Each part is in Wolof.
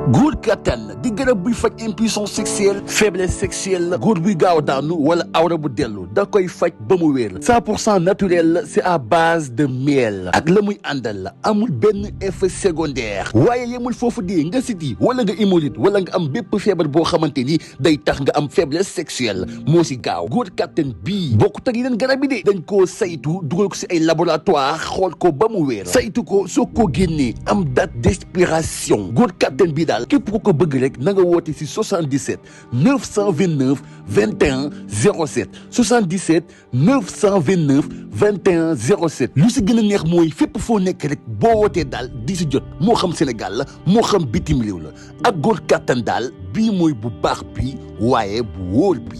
góor kattan di garab buy faj impuissance sexuelle faiblesse sexuelle góor buy gaaw a daanu wala awra bu dellu da koy faj ba mu wér 100% naturel c'est à base de miel ak la muy àndal amul benn effet secondaire waaye yemul foofu di nga siti wala nga hémorroïde wala nga am bépp feebar boo xamante ni day tax nga am faiblesse sexuelle moo si gaaw góor kattan bii bokkut ak yeneen garab yi de dañ koo saytu dugal ko si ay laboratoire xool ko ba mu wér saytu ko soo ko génnee am date d'expiration góor kattan bii daal képp ku ko bëgg rek na nga woote si 77 929 21 07 77 929 21 07 lu si gën a neex mooy fépp foo nekk rek boo wootee daal di si jot moo xam Sénégal la moo xam bitim réew la ak góor kattan daal bii mooy bu baax bi waaye bu wóor bi.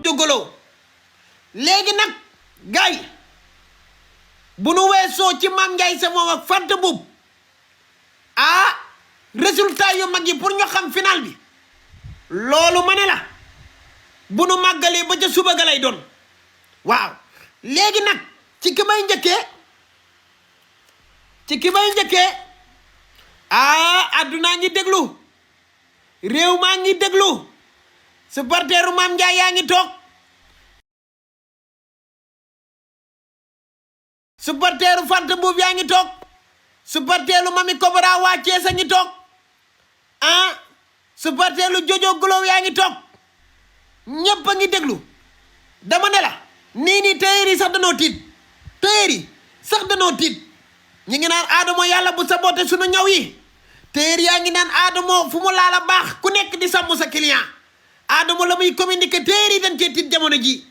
jógaloo léegi nag gars yi bu nu weesoo ci Mame Ndiaye Savon ak Fanta Mboup résultat yu mag yi pour ñu xam final bi loolu ma ne la bu nu màggalee ba ca suba ga lay doon waaw léegi nag ci ki may njëkkee addunaa ngi déglu réew maa ngi déglu supporteru Mame Ndiaye yaa ngi toog supporteru Fanta Mboup yaa ngi toog supporteru Mamy Cobra waa Thiès a ngi toog supporteru Jojo Glow yaa ngi toog ñépp a ngi déglu dama ne la nii téyeer yi sax danoo tiit ñi ngi naan Adamo yàlla bu saboté sunu ñaw yi téyeer yaa ngi naan Adamo fu mu laala baax ku nekk di sàmm sa client Adamo la muy communiqué téyeer yi dañ cee tiit jamono ji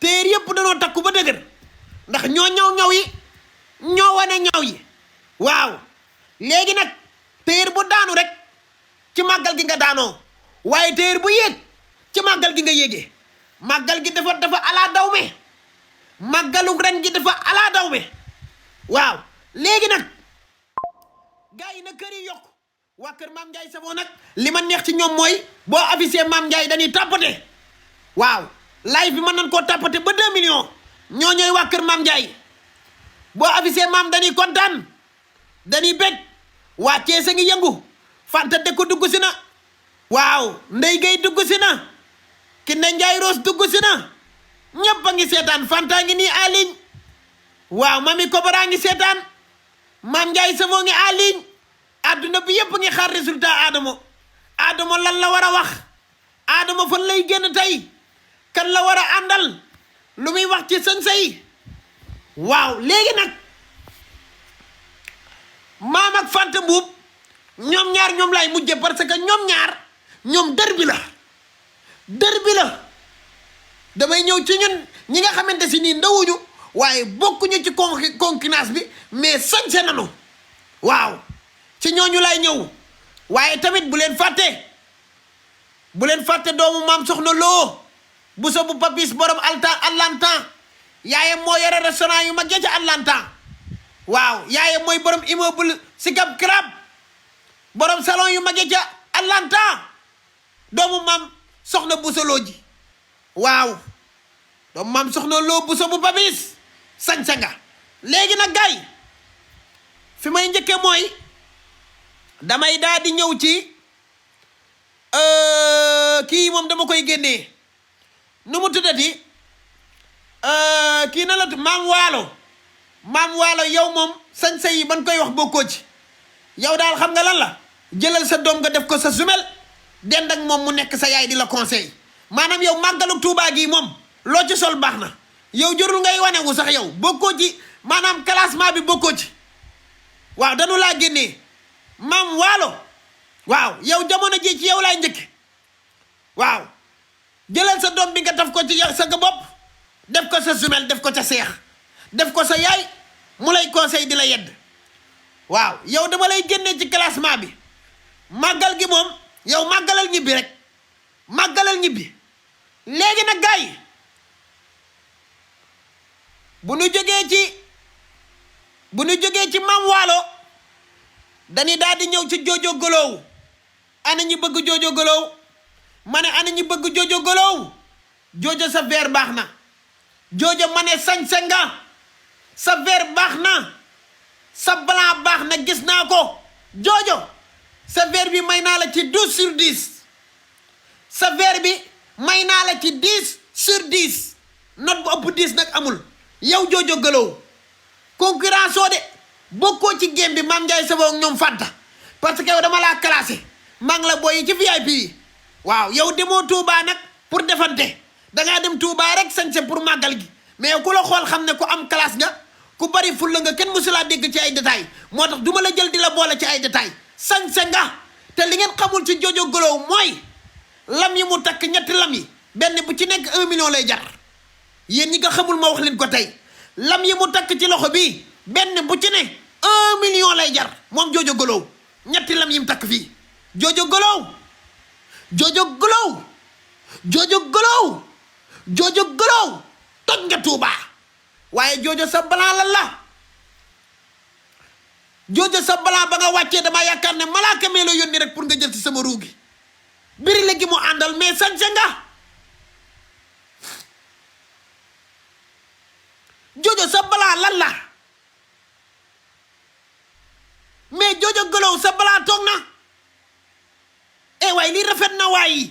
téyeer yépp danoo takku ba dëgër ndax ñoo ñaw yi ñoo wane ñaw yi waaw léegi nag téyeer bu daanu rek ci màggal gi nga daanoo waaye téyeer bu yéeg ci màggal gi nga yéegee màggal gi dafa alaa daw me màggalu ren gi dafa alaa daw me waaw léegi nag gars yi na kër yi yokk waa kër Mame Ndiaye Savon nag li ma neex ci ñoom mooy boo affiché Mame Ndiaye dañuy tàppate waaw live bi mën nañ koo tàppate ba 2 millions ñoo ñooy waa kër Mame Ndiaye boo affiché Mame dañuy kontaan dañuy bég waa Thiès a ngi yëngu Fanta Deko dugg si na waaw Ndeye Gueye dugg si na Kiné Ndiaye Rose dugg si na ñëpp a ngi seetaan Fanta ngi nii en ligne waaw Mamy Cobra ngi seetaan Mame Ndiaye Savon ngi en ligne adduna bi yëpp ngi xaar résultat Adamo lan la war a wax Adamo fan lay génn tey kan la war a àndal lu muy wax ci sañse yi waaw léegi nag Mame ak Fanta Mboup ñoom ñaar ñoom lay mujje parce que ñoom ñaar ñoom derby la damay ñëw ci ñun ñi nga xamante si nii ndawuñu waaye bokkuñu ci concurrence bi mais sañse nanu waaw ci ñooñu lay ñëw waaye tamit bu leen fàtte doomu Maam Soxna Lo bu so bu Papis borom Atlanta yaayam moo yore restaurant yu mag ja ca Atlanta waaw yaayam mooy borom immeuble Sicap Crab borom salon yu mag ja ca Atlanta doomu Maam Soxna Bousso Lo ji waaw doomu Maam Soxna Lo bu so bu Papis sañsa nga léegi nag gars yi fi may njëkke mooy damay daal di ñëw ci kii moom dama koy génnee nu mu tuddati kii na la Maam Waalo yow moom sañsa yi ban koy wax bokkoo ci yow daal xam nga lan la jëlal sa doom nga def ko sa jumelle dend ak moom mu nekk sa yaay di la conseil maanaam yow màggalu Tuubaa gi moom loo ci sol baax na yow jorul ngay wanewu sax yow bokkoo ci maanaam classement bi bokkoo ci waaw dañu laa génnee Maam Waalo waaw yow jamono ji ci yow laay njëkk waaw jëlal sa doom bi nga def ko ci sa bopp def ko sa jumelle def ko ca seex def ko sa yaay mu lay conseil di la yedd waaw yow dama lay génnee ci classement bi màggal gi moom yow màggalal ñibbi rek màggalal ñibbi léegi nag gars yi bu nu jógee ci Maam Waalo dañuy daal di ñëw ci Jojo Glow ana ñi bëgg Jojo Glow ma ne ana ñi bëgg Jojo Glow Jojo sa verre baax na Jojo ma ne sañse nga sa verre baax na sa blanc baax na gis naa ko Jojo sa verre bi may naa la ci 12/10 sa verre bi may naa la ci 10/10 note bu ëpp 10 nag amul yow Jojo Gëlëw concurrence oo de bokkoo ci game bi Mame Ndiaye Savon ak ñoom Fanta parce que yow dama laa classé maa ngi la booyi ci VIP yi waaw yow demoo Touba nag pour defante dangaa dem Touba rek sañse pour màggal gi mais ku la xool xam ne ku am classe nga ku bari fulla nga kenn mësulaa dégg ci ay détails moo tax du ma la jël di la boole ci ay détails sañse nga te li ngeen xamul ci Jojo Gëlëw mooy lam yi mu takk ñetti lam yi benn bu ci nekk 1 million lay jar yéen ñi nga xamul ma wax leen ko tey lam yi mu takk ci loxo bi benn bu ci ne 1 million lay jar moom Jojo Gëlëw ñetti lam yi mu takk fii Jojo Gëlëw Jojo Gëlëw Jojo Gëlëw Jojo Gëlëw toj nga Tuuba waaye Jojo sa balan lan la Jojo sa balan ba nga wàccee dama yaakaar ne malaaka mee la yónni rek pour nga jël ci sama ruu gi biri la gi mu àndal mais sañse nga Jojo sa balan lan la mais Jojo Gëlëw sa balan toog na waaye lii rafet na waay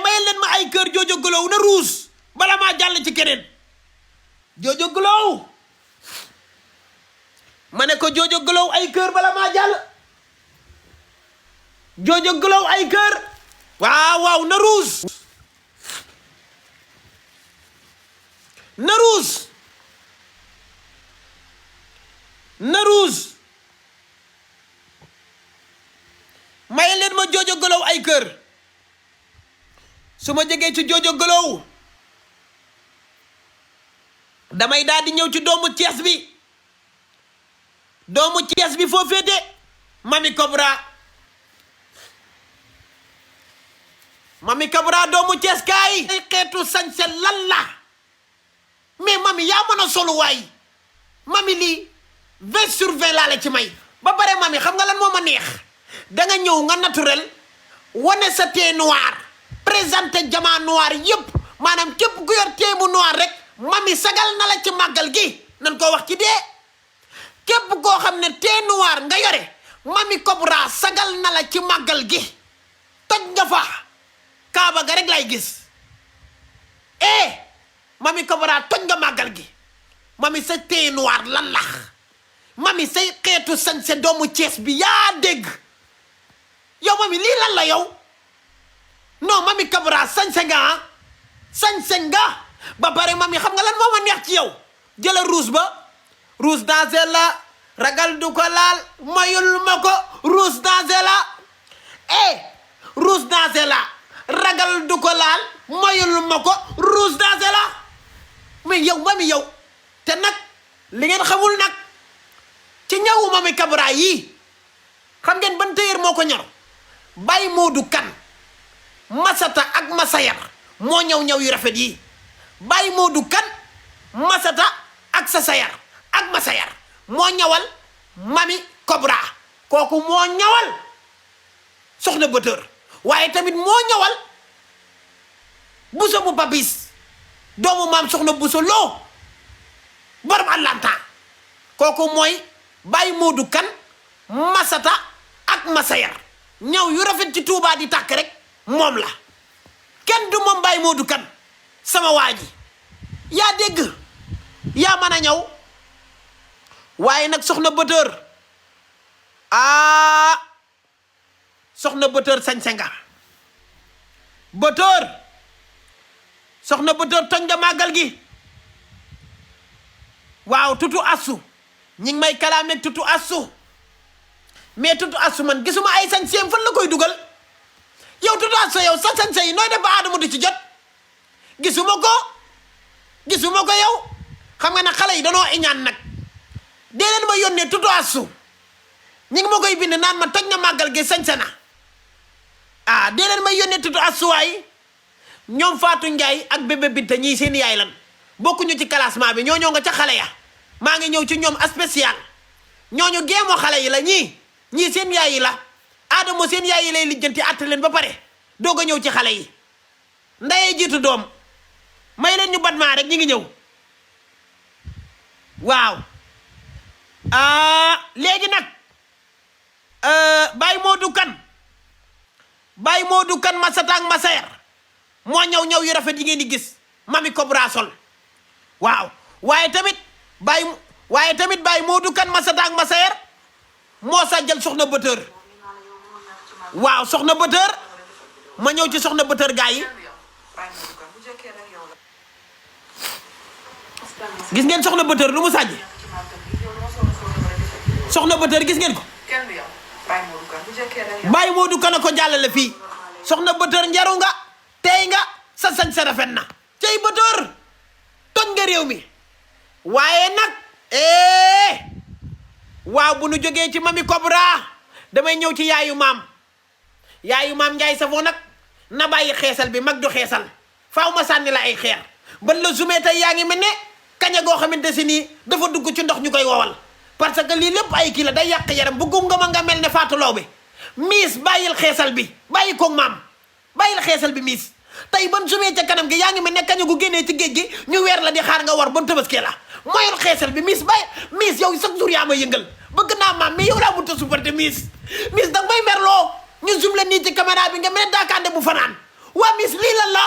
mayal leen ma ay kër Jojo Gëlëw na ruus bala maa jàll ci keneen Jojo Gëlëw ma ne ko Jojo Gëlëw ay kër bala maa jàll Jojo Gëlëw ay kër waaw na ruus na ruus na ruus may leen ma Jojo Gëlëw ay kër su ma jegee ci Jojo Gëlëw damay daal di ñëw ci doomu Cees bi foo féete Mamy Cobra doomu Cees kaay ay xeetu sañse lan la mais Mamy yaa mën a solu waay Mamy lii 20/20 laa la ci may ba pare Mamy xam nga lan moo ma neex danga ñëw nga naturel wane sa teint noir présenté jamaa noir yëpp maanaam képp ku yor teint bu noir rek Mamy sagal na la ci màggal gi nan ko wax ci dee képp koo xam ne teint noir nga yore Mamy Cobra sagal na la ci màggal gi toj nga fa kaaba ga rek lay gis Mamy Cobra toj nga màggal gi Mamy sa teint noir lan la Mamy say xeetu sañse doomu Cees bi yaa dégg yow Mamy lii lan la yow non Mamy Cobra sañse nga ba pare Mamy xam nga lan moo ma neex ci yow jëla rouge ba rouge danger la ragal du ko laal mayul ma ko rouge danger la rouge danger la ragal du ko laal mayul ma ko rouge danger la mais yow Mamy yow te nag li ngeen xamul nag ci ñawu Mamy Cobra yii xam ngeen ban téyeer moo ko ñor Baye Modou Kan Masata ak Masayar moo ñaw yu rafet yi Baye Modou Kan Masata ak Sasayar ak Masayar moo ñawal Mamy Cobra kooku moo ñawal soxna bëtër waaye tamit moo ñawal buso bu babis doomu maam soxna buso loo borom Atlanta kooku mooy Baye Modou Kan Masata ak Masayar ñaw yu rafet ci Touba di tàkk rek moom la kenn du moom Baye Modou Kan sama waa ji yaa dégg yaa mën a ñëw waaye nag soxna bëtër soxna bëtër sañse nga bëtër soxna bëtër toñ nga màggal gi waaw tutu assu ñi ngi may kalaameeg tutu assu mais tutu assu man gisuma ay sañseem fan la koy dugal yow tutu assu yow sa sañse yi nooy def ba Adama du ci jot gisuma ko yow xam nga nag xale yi danoo iñaan nag dee leen ma yónnee tutu assu ñi ngi ma koy bind naan ma toj na màggal gi sañse na dee leen ma yónnee tutu assu waay ñoom Fatou Ndiaye ak bébé Binta ñii seen yaay lan bokkuñu ci classement bi ñoo nga ca xale ya maa ngi ñëw ci ñoom spécial ñooñu géemoo xale yi la ñii seen yaay yi la Adama seen yaay yi lay lijjanti àtte leen ba pare doog a ñëw ci xale yi ndayee jiitu doom may leen ñu bat maa rek ñi ngi ñëw waaw léegi nag Baye Modou Kane Masata ak Masayer moo ñëw yu rafet yi ngeen di gis Mamy Cobra sol waaw waaye tamit Baye Modou Kane Masata ak Masayer moo sàjjal soxna bëtër waaw soxna bëtër ma ñëw ci soxna bëtër gaa yi gis ngeen soxna bëtër lu mu sàjj soxna bëtër gis ngeen ko Baye Modou Kane ko jàllale fii soxna bëtër njaru nga tey nga sa sañ sa rafet na cey bëtër toj nga réew mi waaye nag waaw bu nu jógee ci Mamy Cobra damay ñëw ci yaayu maam Ndiaye Savon nag na bàyyi xeesal bi mag du xeesal faaw ma sànni la ay xeer ban la zoomé tey yaa ngi mel ne kaña goo xamante si nii dafa dugg ci ndox ñu koy wowal parce que lii lépp ay kii la day yàq yaram bu gum nga ma nga mel ne faatuloo bi miis bàyyil xeesal bi bàyyi koog maam bàyyil xeesal bi miis tey ban zoomé ca kanam gi yaa ngi mel ne kaña gu génnee ci géej gi ñu weer la di xaar nga war ban tabaskee la mooyul xeesal bi miis bàyyi miis yow chaque jour yaa ma yëngal bëgg naa maam mais yow laa mënut a supporter miis danga may merloo ñu zoom la nii ci caméra bi nga mel ne daakaande bu fanaan waa miis lii lan la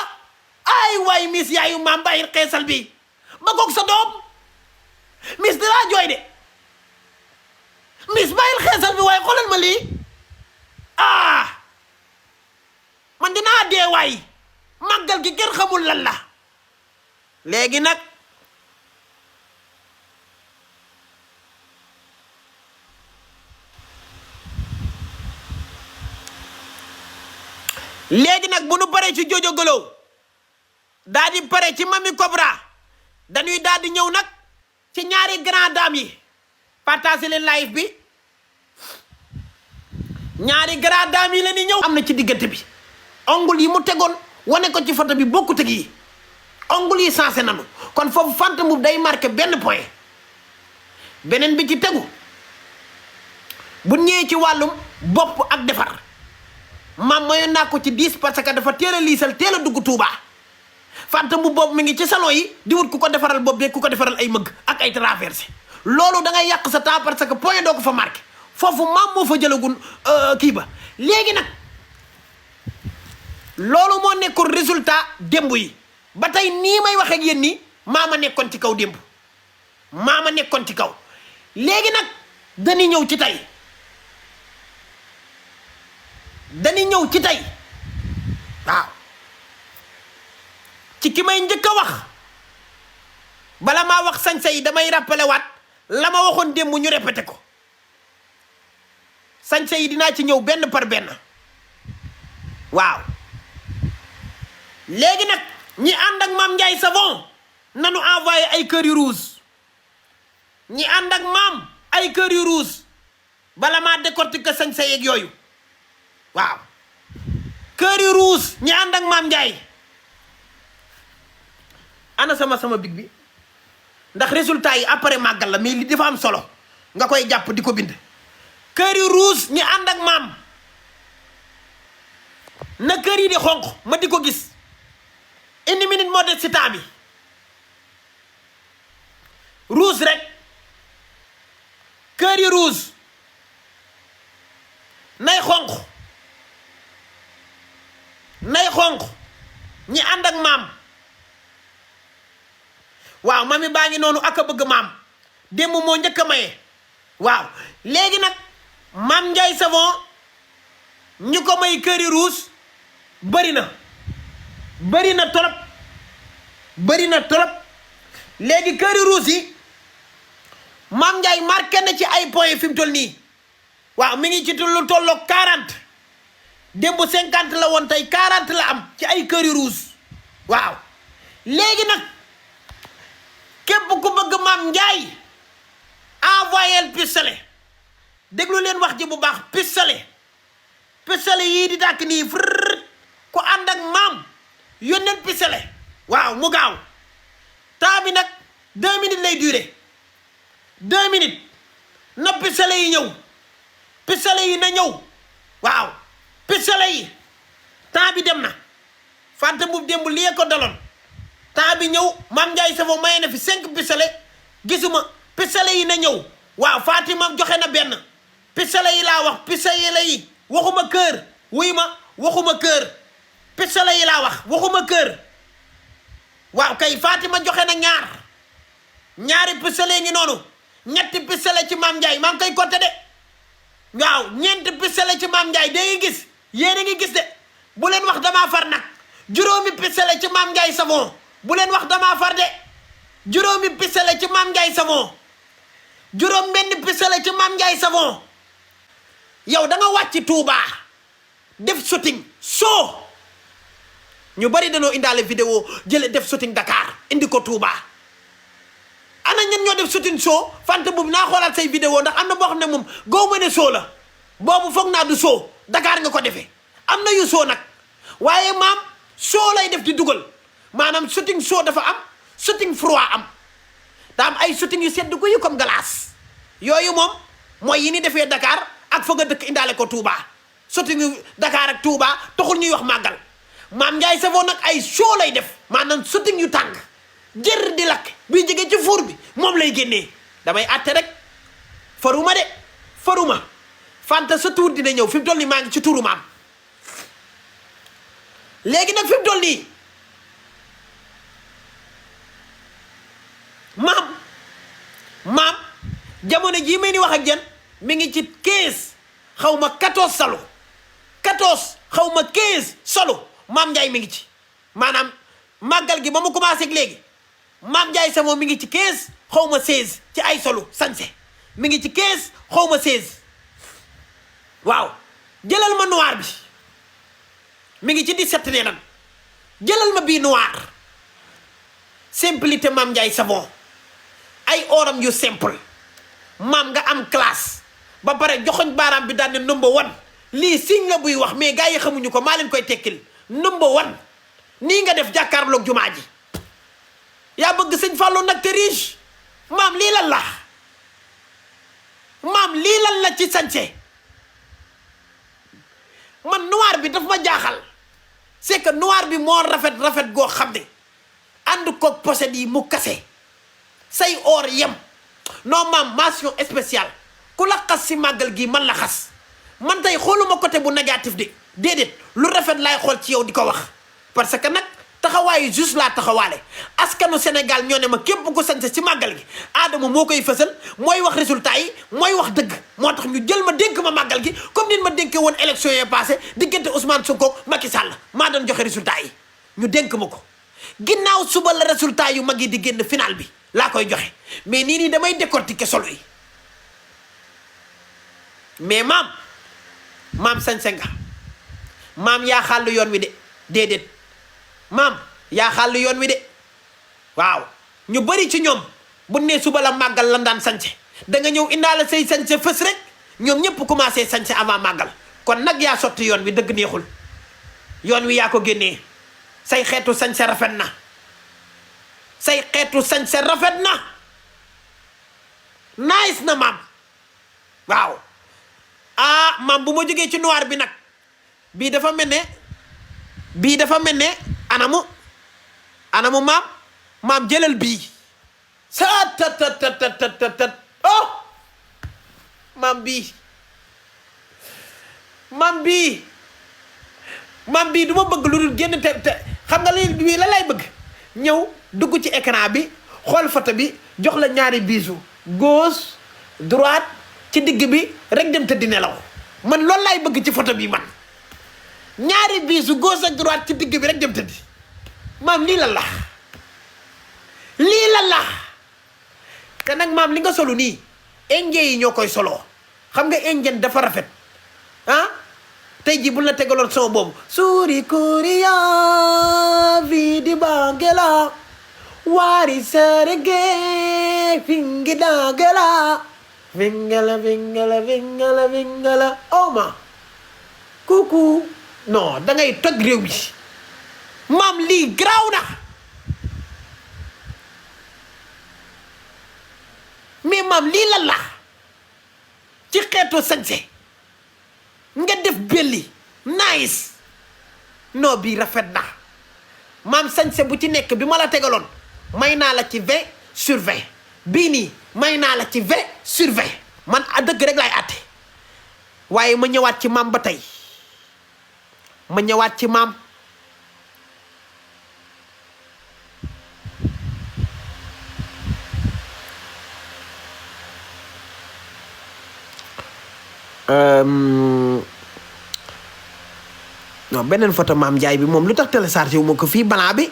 ay waay miis yaayu maam bàyyil xeesal bi ba goog sa doom miis dinaa jooy de miis bàyyil xeesal bi waaye xoolal ma lii man dinaa dee waay màggal gi kenn xamul lan la léegi nag bu nu paree ci Jojo Golo daa di pare ci Mamy Cobra dañuy daal di ñëw nag ci ñaari grand dame yi partagé leen live bi ñaari grand dame yi la ni ñëw am na ci diggante bi ongul yi mu tegoon wane ko ci photo bi bokkut ak yi ongul yi sensé nanu kon foofu Fanta Mboup day marqué benn point beneen bi ci tegu bu ñëwee ci wàllum bopp ak defar maam mayoon naa ko ci 10 parce que dafa teel a liisal teel a dugg Touba Fanta Mboup boobu mi ngi ci salon yi di wut ku ko defaral bopp beeg ku ko defaral ay mëgg ak ay traversé loolu da ngay yàq sa temps parce que point doo ko fa marqué foofu maam moo fa jëlagun kii ba léegi nag loolu moo nekkoon résultat démb yi ba tey nii may wax ak yéen nii maama nekkoon ci kaw démb maama nekkoon ci kaw léegi nag dañuy ñëw ci tey waaw ci ki may njëkk a wax bala maa wax sañse yi damay rappelé waat la ma waxoon démb ñu répété ko sañse yi dinaa ci ñëw benn par benn waaw léegi nag ñi ànd ak Mame Ndiaye Savon nanu envoyé ay cœur yu rouge ñi ànd ak maam ay cœur yu rouge bala maa décortiquer sañse yeeg yooyu waaw cœur yu rouge ñi ànd ak Mame Ndiaye ana sama big bi ndax résultat yi après màggal la mais li dafa am solo nga koy jàpp di ko bind cœur yu rouge ñi ànd ak maam na kër yi di xonq ma di ko gis une minute moo des ci temps bi rouge rek kër yi rouge nay xonq ñi ànd ak maam waaw mami baa ngi noonu ak a bëgg maam démb moo njëkk a maye waaw léegi nag Mame Ndiaye Savon ñu ko may kër yi rouge bëri na trop léegi kër yi rouge yi Mame Ndiaye marqué na ci ay points fi mu toll nii waaw mi ngi ci lu tolloog 40 démb 50 la woon tey 40 la am ci ay kër yu rouge waaw léegi nag képp ku bëgg Mame Ndiaye envoyé pistolet déglu leen wax ji bu baax pistolet yii di dàkk nii frrr ku ànd ak maam yónneel pistolet waaw mu gaaw temps bi nag 2 minutes lay durer 2 minutes na pistolet yi ñëw na ñëw waaw pistolet yi temps bi dem na Fanta Mboup démb lii ko daloon temps bi ñëw Mame Ndiaye Savon maye na fi 5 pistolet gisuma pistolet yi na ñëw waaw Fatima joxe na benn pistolet yi laa wax pistolet yi waxuma kër wuy ma waxuma kër pistolet yi laa wax waxuma kër waaw kay Fatima joxe na ñaari pistolet ngi noonu ñetti pistolet ci Mame Ndiaye maa ngi koy compter de waaw ñeenti pistolet ci Mame Ndiaye da ngi gis yéen a ngi gis de bu leen wax damaa far nag juróomi pistolet ci Mame Ndiaye Savon bu leen wax damaa far de juróomi pistolet ci Mame Ndiaye Savon juróom benn pistolet ci Mame Ndiaye Savon yow da nga wàcc Touba def shooting soo ñu bari dañoo indaale vidéo jële def shooting Dakar indi ko Touba ana ñen ñoo def shooting soo fante boobu naa xoolaat say vidéo ndax am na boo xam ne moom gaw ma ne soo la boobu foog naa du soo Dakar nga ko defee am na yu soo nag waaye maam soo lay def di dugal maanaam shooting soo dafa am shooting froid am daa am ay shooting yu sedd gu yu comme glace yooyu moom mooy yi ni defee Dakar ak fa nga dëkk indaale ko Touba shooting yu Dakar ak Touba taxul ñuy wax màggal Mame Ndiaye Savon nag ay show lay def maanaam shooting yu tàng jër di lakk bi jógee ci four bi moom lay génnee damay àtte rek faruma de faruma fanta sa tuur dina ñëw fi mu toll nii maa ngi ci tuuru maam léegi nag fi mu toll nii maam jamono jii may ni wax ak jën mi ngi ci 15 xaw ma 14 salo 14 xaw ma 15 solo Mame Ndiaye mi ngi ci maanaam màggal gi ba mu commencé ak léegi Mame Ndiaye Savon mi ngi ci 15 xaw ma 16 ci ay solo sañse mi ngi ci 15 xaw ma 16 waaw jëlal ma noir bi mi ngi ci 17 nee nan jëlal ma bii noir simplicité Mame Ndiaye Savon ay oram yu simple maam nga am classe ba pare joxoñ baaraam bi daan ne number 1 lii signe la buy wax mais gars yi xamuñu ko maa leen koy tekkil number 1 nii nga def jàkkaarloog jumaa ji yaa bëgg sëñ Fallou nag te riche maam lii lan la maam lii lan la ci sañse man noir bi daf ma jaaxal c'est que noir bi moo rafet goo xam ne ànd koog pochette yi mu kase say or yem non maam mention spéciale ku la xas si màggal gi man la xas man tey xooluma côté bu négatif de déedéet lu rafet laay xool ci yow di ko wax parce que nag taxawaayu juste laa taxawaale askanu Sénégal ñoo ne ma képp ko sañse ci màggal gi Adama moo koy fësal mooy wax résultat yi mooy wax dëgg moo tax ñu jël ma dénk ma màggal gi comme nit ma dénkee woon élection yi passé diggante Ousmane Sonko Macky Sall maa doon joxe résultat yi ñu dénk ma ko ginnaaw suba la résultat yu mag yi di génn final bi laa koy joxe mais nii damay décortiquer solo yi mais maam sañse nga maam yaa xàll yoon wi de déedéet maam yaa xàll yoon wi de waaw ñu bari ci ñoom bu ne suba la màggal lan daan sañse da nga ñëw indaale say sañse fës rek ñoom ñëpp commencé sañse avant màggal kon nag yaa sotti yoon wi dëgg neexul yoon wi yaa ko génnee say xeetu sañse rafet na say xeetu sañse rafet na nice na maam waaw maam bu ma jógee ci noir bi nag bii dafa mel ne anamu maam jëlal bii sa tat oh maam bii du ma bëgg lu dul génn te xam nga lii la lay bëgg ñëw dugg ci écran bi xool photo bi jox la ñaari bisu gauche droite ci digg bi rek dem tëddi nelaw man loolu laay bëgg ci photo bi man ñaari bisu gauche ak droite ci digg bi rek dem tëddi maam lii la te nag maam li nga solu nii indien yi ñoo koy soloo xam nga indien dafa rafet tey ji bu la tegaloon son boobu suuri korea vidi bangela wari serege fingi dangela vingala oma kuku non da ngay toj réew mi maam lii garaaw na mais maam lii lan la ci xeetu sañse nga def belli nice non bii rafet na maam sañse bu ci nekk bi ma la tegaloon may naa la ci 20/20 bii nii may naa la ci 20/20 man a dëgg rek laay àtte waaye ma ñëwaat ci maam ba tey ma ñëwaat ci maam non beneen photo maam Njaay bi moom lu tax téléchargé wu ma ko fii balaa bi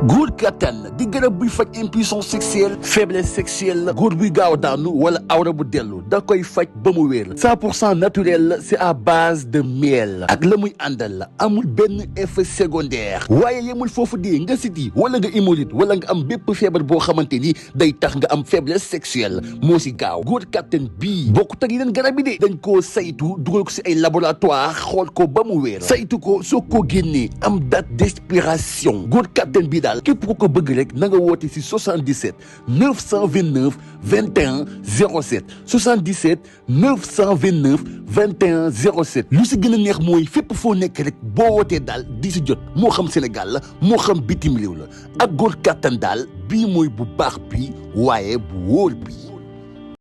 góor kattan di garab buy faj impuissance sexuelle faiblesse sexuelle góor buy gaaw a daanu wala awra bu dellu da koy faj ba mu wér 100% naturel c'est à base de miel ak la muy àndal la amul benn effet secondaire waaye yemul foofu di nga siti wala nga hémorroïde wala nga am bépp feebar boo xamante ni day tax nga am faiblesse sexuelle moo si gaaw góor kattan bii bokkut ak yeneen garab yi de dañ koo saytu dugal ko si ay laboratoire xool ko ba mu wér saytu ko soo ko génnee am date d'expiration góor kattan bii daal képp ku ko bëgg rek na nga woote si 77 929 21 07 77 929 21 07 lu si gën a neex mooy fépp foo nekk rek boo wootee daal di si jot moo xam Sénégal la moo xam bitim réew la ak góor kattan daal bii mooy bu baax bi waaye bu wóor bi